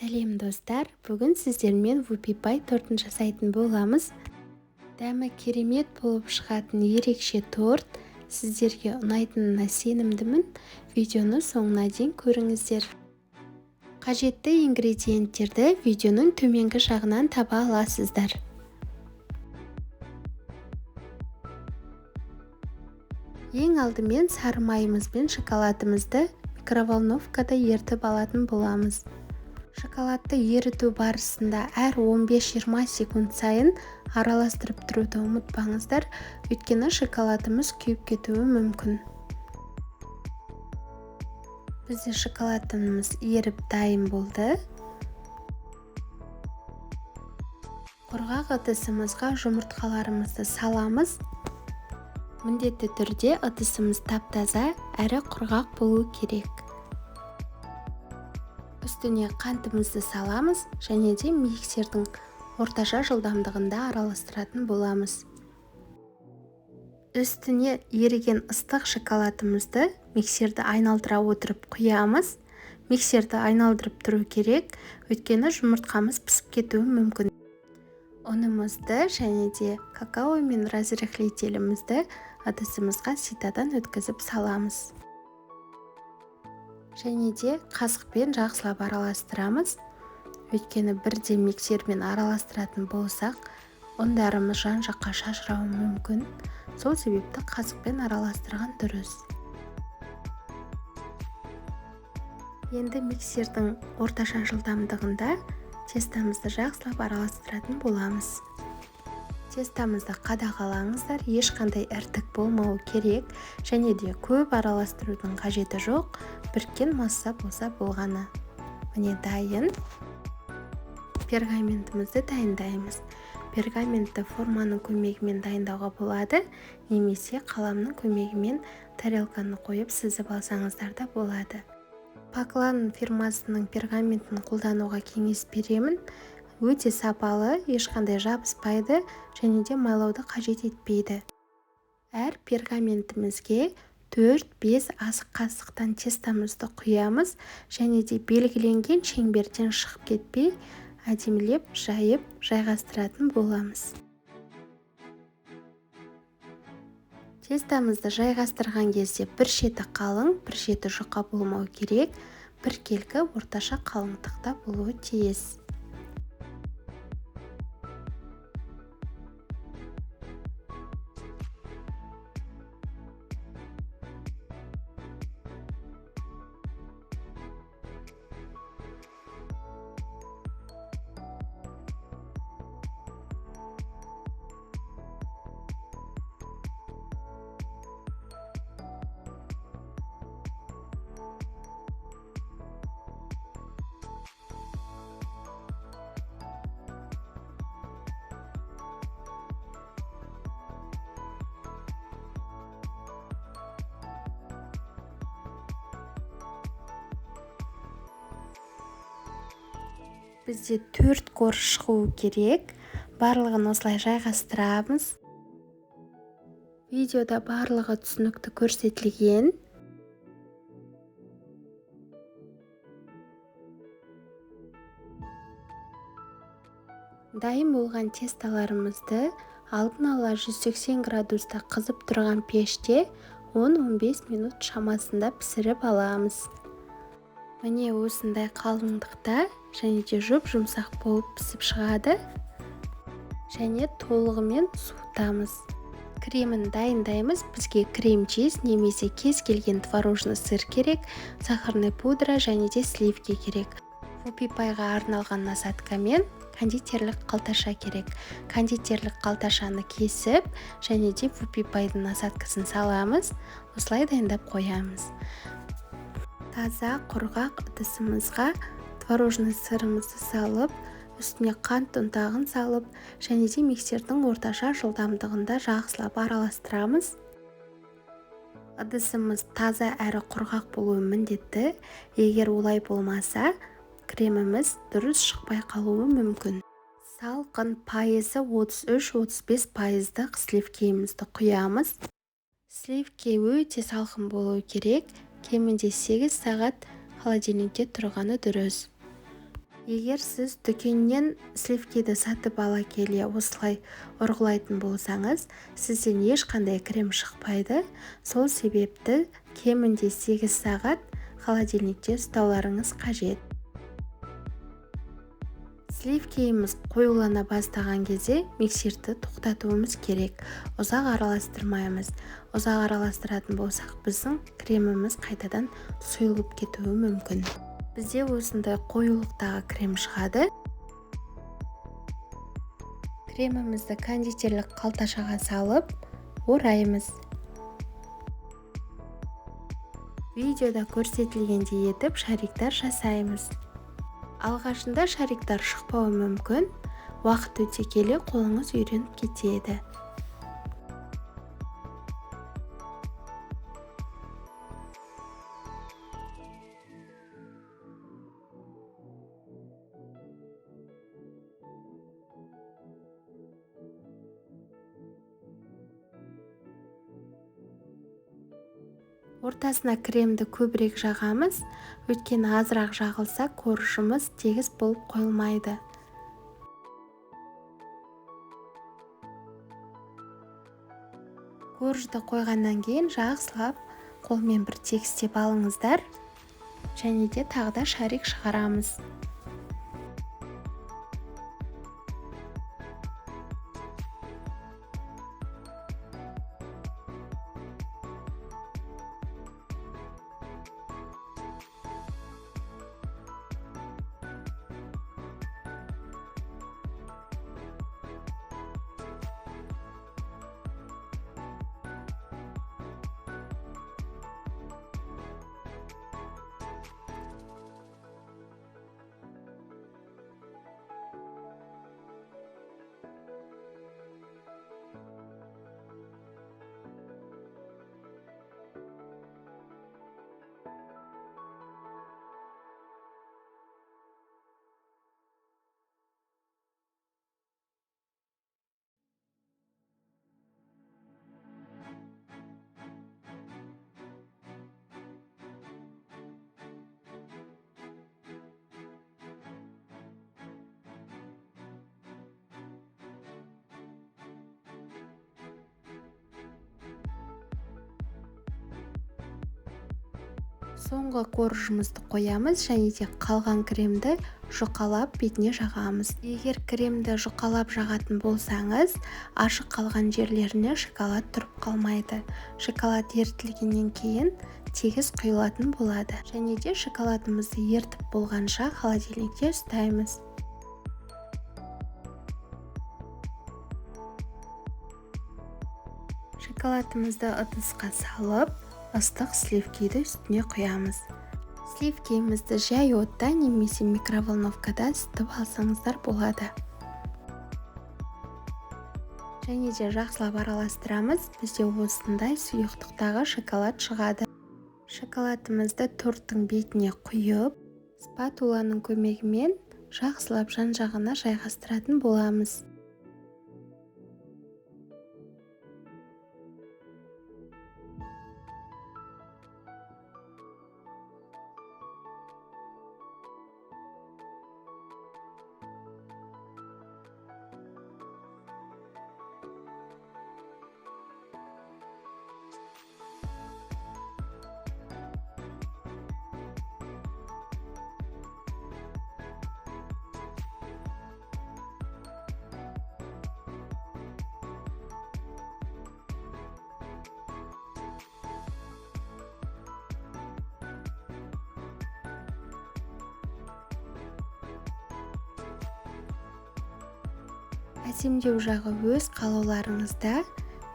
Сәлем, достар! Бүгін сіздермен вупи пай тортын жасайтын боламыз. Дәмі керемет болып шығатын ерекше торт. Сіздерге ұнайтынына сенімдімін. Видеоны соңына дейін көріңіздер. Қажетті ингредиенттерді видеоның төменгі жағынан таба аласыздар. Ең алдымен сары майымыз бен шоколадымызды микроволновкада ерітіп алатын боламыз. Шоколадты еріту барысында әр 15-20 секунд сайын араластырып тұруды ұмытпаңыздар, өйткені шоколадымыз күйіп кетуі мүмкін. Бізде шоколадымыз еріп дайын болды. Құрғақ ыдысымызға жұмыртқаларымызды саламыз. Міндетті түрде ыдысымыз тап-таза әрі құрғақ болу керек. Үстіне қантымызды саламыз және де миксердің орташа жылдамдығында араластыратын боламыз. Үстіне еріген ыстық шоколадымызды миксерді айналдыра отырып құямыз. Миксерді айналдырып тұру керек, өйткені жұмыртқамыз пісіп кетуі мүмкін. Ұнымызды және де какао мен разрыхлителімізді ыдысымызға ситадан өткізіп саламыз. Және де қасықпен жақсылап араластырамыз, өйткені бірден миксермен араластыратын болсақ, ұндарымыз жан-жаққа шашырауы мүмкін. Сол себепті қасықпен араластырған дұрыс. Енді миксердің орташа жылдамдығында тестамызды жақсылап араластыратын боламыз. Тестамызды қадағалаңыздар, ешқандай іртік болмауы керек және де көп араластырудың қажеті жоқ, біріккен масса болса болғаны. Міне, дайын. Пергаментімізді дайындаймыз. Пергаментті форманың көмегімен дайындауға болады, немесе қаламның көмегімен тарелканы қойып сызып алсаңыздар да болады. Паклан фирмасының пергаментін қолдануға кеңес беремін. Өте сапалы, ешқандай жабыспайды және де майлауды қажет етпейді. Әр пергаментімізге 4-5 ас қасықтан тестамызды құямыз және де белгіленген шеңберден шығып кетпей, әдемілеп жайып жайғастыратын боламыз. Тестамызды жайғастырған кезде бір шеті қалың, бір шеті жұқа болмау керек, біркелкі орташа қалыңдықта болуы тиіс. Бізде 4 қор шығуы керек. Барлығын осылай жайғастырамыз. Видеода барлығы түсінікті көрсетілген. Дайын болған тесталарымызды алдын ала 180 градуста қызып тұрған пеште 10-15 минут шамасында пісіріп аламыз. Міне, осындай қалыңдықта және де жұп-жұмсақ болып пісіп шығады. Және толығымен суытамыз. Кремін дайындаймыз. Бізге крем чиз немесе кез келген творожный сыр керек, сахарный пудра және де сливки керек. Вупи пайға арналған насадкамен кондитерлік қалташа керек. Кондитерлік қалташаны кесіп және де вупи пайдың насадкасын саламыз. Осылай дайындап қоямыз. Таза құрғақ ыдысымызға творожный сырымызды салып, үстіне қант ұнтағын салып және де миксердің орташа жылдамдығында жақсылап араластырамыз. Ыдысымыз таза әрі құрғақ болуы міндетті. Егер олай болмаса, креміміз дұрыс шықпай қалуы мүмкін. Салқын пайызы 33-35 пайыздық сливкемізді құямыз. Сливки өте салқын болуы керек. Кемінде 8 сағат холодильникте тұрғаны дұрыс. Егер сіз дүкеннен сливкиді сатып ала келе осылай ұрғылайтын болсаңыз, сізден ешқандай крем шықпайды. Сол себепті кемінде 8 сағат холодильникте ұстауларыңыз қажет. Сливкиіміз қоюлана бастаған кезде миксерді тоқтатуымыз керек. Ұзақ араластырмаймыз. Ұзақ араластыратын болсақ, біздің креміміз қайтадан сұйылып кетуі мүмкін. Бізде осындай қоюлықтағы крем шығады. Кремімізді кондитерлік қалташаға салып, ораймыз. Видеода көрсетілгендей етіп шариктар жасаймыз. Алғашында шариктар шықпауы мүмкін, уақыт өте келе қолыңыз үйреніп кетеді. Ортасына кремді көбірек жағамыз, өйткені азырақ жағылса коржымыз тегіс болып қойылмайды. Коржды қойғаннан кейін жақсылап қолмен бір тегістеп алыңыздар. Және де тағы да шарик шығарамыз. Соңғы коржымызды қоямыз және де қалған кремді жұқалап бетіне жағамыз. Егер кремді жұқалап жағатын болсаңыз, ашық қалған жерлеріне шоколад тұрып қалмайды. Шоколад ерітілгеннен кейін тегіс құйылатын болады. Және де шоколадымызды ерітіп болғанша холодильникте ұстаймыз. Шоколадымызды ыдысқа салып, ыстық сливкиді үстіне құямыз. Сливкиімізді жай отта немесе микроволновкада ысытып алсаңыздар болады. Және де жақсылап араластырамыз. Бізде осындай сұйықтықтағы шоколад шығады. Шоколадымызды торттың бетіне құйып, спатуланың көмегімен жақсылап жан-жағына жайғастыратын боламыз. Әсемдеу жағы өз қалауларыңызда,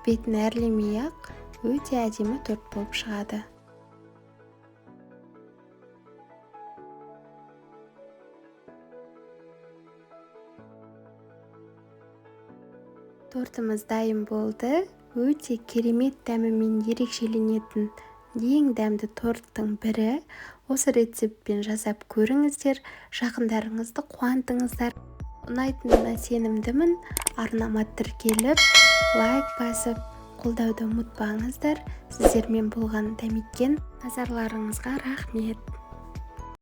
бетін әрлемей-ақ өте әдемі торт болып шығады. Тортымыз дайын болды. Өте керемет дәмімен ерекшеленетін ең дәмді торттың бірі. Осы рецептпен жасап көріңіздер, жақындарыңызды қуантыңыздар. Ұнайтынына сенімдімін. Арнама тіркеліп, лайк басып, қолдауды ұмытпаңыздар. Сіздермен болған Дәметкен. Назарларыңызға рахмет.